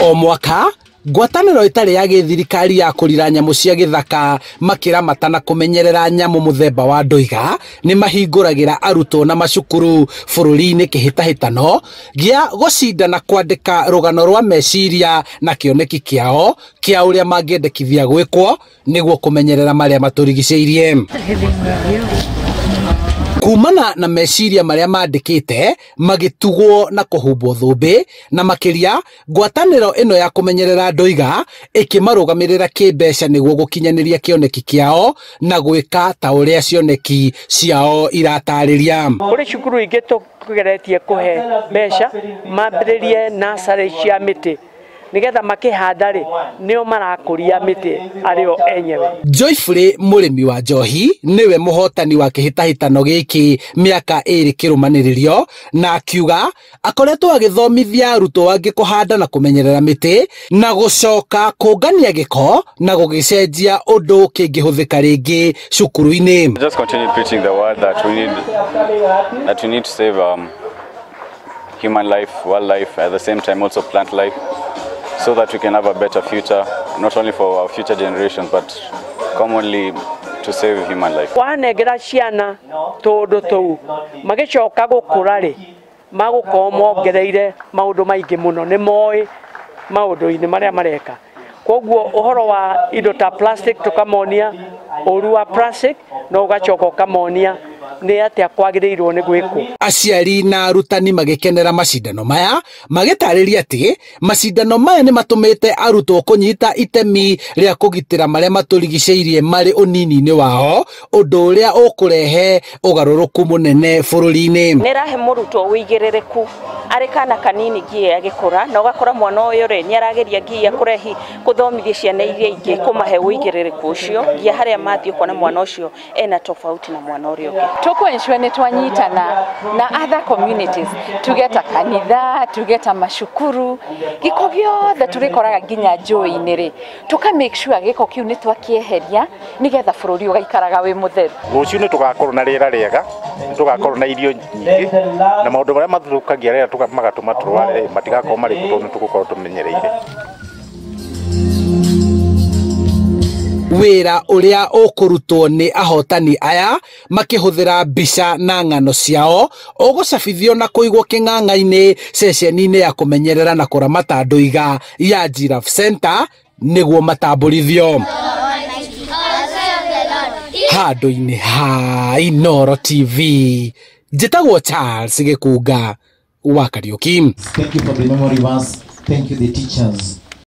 O mwaka ngwatanĩro ĩtarĩ ya gĩthirikari ya kũrira nyamũ cia gĩthaka makĩramata na kũmenyerera nyamũ mũthemba wa ndũiga nĩ mahingũragĩra arutwo na macukuru bũrũri-inĩ kĩhĩtahĩtano gĩa gũcindana kwandĩka rũgano rwa meciria na kĩoneki kĩao kĩa ũrĩa mangĩendekithia gwĩkwo nĩguo kũmenyerera marĩa matũrigicĩirie. Kumana na meciria marĩa mandĩkĩte magĩtugwo na kũhumbwo thũmbĩ na makĩria ngwatanĩro ĩno ya kũmenyerera ndũiga ĩkĩmarũgamĩrĩra kĩmbeca nĩguo gũkinyanĩria kĩoneki kĩao na gwĩka ta ũrĩa cioneki ciao iratarĩria. Kũrĩ cukuru ingĩ tũgeretie kũhe mbeca mambĩrĩrie nursery cia mĩtĩ nigetha makĩhanda rĩ nĩo marakũria mĩtĩ arĩo enyewe. Joyfrey mũrĩmi wa njohi nĩwe mũhotani wa kĩhĩtahĩtano gĩkĩ mĩaka ĩrĩ kĩrũmanĩrĩrio na akiuga akoretwo agĩthomithia arutwo angĩ kũhanda na kũmenyerera mĩtĩ na gũcoka kũngania gĩko na gũgĩcenjia ũndũ kĩngĩhũthĩka rĩngĩ cukuru-inĩ. Just continue preaching the word that we need to save human life, wildlife, at the same time also plant life, so that we can have a better future, not only for our future generations, but commonly to save human life. Wanengera ciana tũndũ tũu magĩcoka gũkũra rĩ magũkorwo mongereire maũndũ maingĩ mũno, nĩ moĩ maũndũ-inĩ marĩa mareka. Koguo ũhoro wa indo ta plastic tũkamonia ũru wa plastic na ũgacoka ũkamonia nĩ atĩa kwagĩrĩirwo nĩ gwĩkwo. Aciari na arutani magĩkenera macindano maya magĩtarĩria atĩ macindano maya nĩ matũmĩte arutwo kũnyita itemi rĩa kũgitĩra marĩa matũrigicĩirie marĩ ũnini-inĩ wao, ũndũ ũrĩa ũkũrehe ũgarũrũku mũnene bũrũri-inĩ. Nĩ ĩrahe mũrutwo ũigĩrĩrĩku arĩ kana kanini nginya agĩkũra, na ũgakora mwana ũyũ rĩ nĩ arageria nginya kũrehi kũthomithia ciana iria ingĩ kũmahe ũigĩrĩrĩku ũcio nginya harĩa mathiĩ ũkona mwana ũcio ena tofauti na mwana ũrĩa ũngĩ. Tuko-ensure nĩ twanyitana na other communities, tugeta kanitha, tugeta macukuru, gĩko gĩothe tũrĩkoraga nginya njũĩ-inĩ rĩ tũka make sure gĩko kĩu nĩ twakĩeheria nĩgetha bũrũri ũgaikaraga wĩ mũtheru. Rũciũ nĩ tũgakorwo na rĩera rĩega, nĩ tũgakorwo na irio nyingĩ na maũndũ marĩa mathũkagia rĩera magatũma tũrware matigakorwo marĩ kuo tondũ nĩ tũgũkorwo tũmenyereire. Wĩra ũrĩa ũkũrutwo nĩ ahotani aya makĩhũthĩra mbica na ng'ano ciao ũgũcabithio na kũigwo kĩng'ang'a-inĩ ceceni-inĩ ya kũmenyerera na kũramata ndũiga ya Giraffe Center nĩguo matambũrithio. Handũ-inĩ ha Inooro TV, njĩtagwo Charles Gĩkunga wa Kariũki. Thank you for the memory verse. Thank you the teachers.